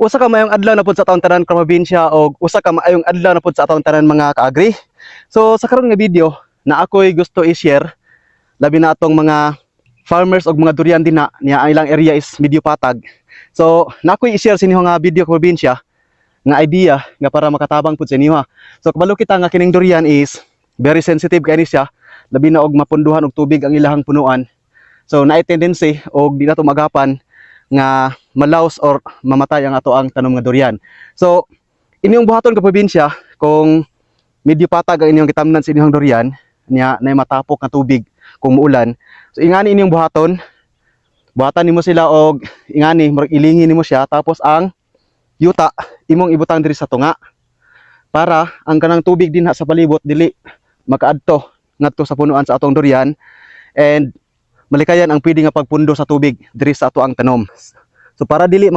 Usa ka maayong adlaw na pud sa atong tanan, probinsya, og usa ka maayong adlaw na pud sa atong tanan, mga kaagri. So sa karon nga video na ako'y gusto i-share, labi na atong mga farmers og mga durian dinha niya, ang ilang area is medyo patag. So na ako'y i-share sa inyo nga video, probinsya, nga idea nga para makatabang pud sa inyo ha. So kabalo kita nga kining durian is very sensitive kay ni siya, labi na og mapunduhan og tubig ang ilahang punuan. So naay tendency og di na to magapan nga malaos or mamatay ang ato ang tanom nga durian. So inyong buhaton ka, probinsya, kung medyo patag ang inyong gitamnan sa inyong durian niya na matapok nga tubig kung muulan. So ingani inyong buhaton, buhatan nimo sila og ingani, murag ilingin nimo siya, tapos ang yuta imong ibutang diri sa tunga para ang kanang tubig dinha sa palibot dili makaadto ngadto sa punuan sa atong durian and malikayan ang pwede nga pagpundo sa tubig diri sa ato ang tanom. So para dili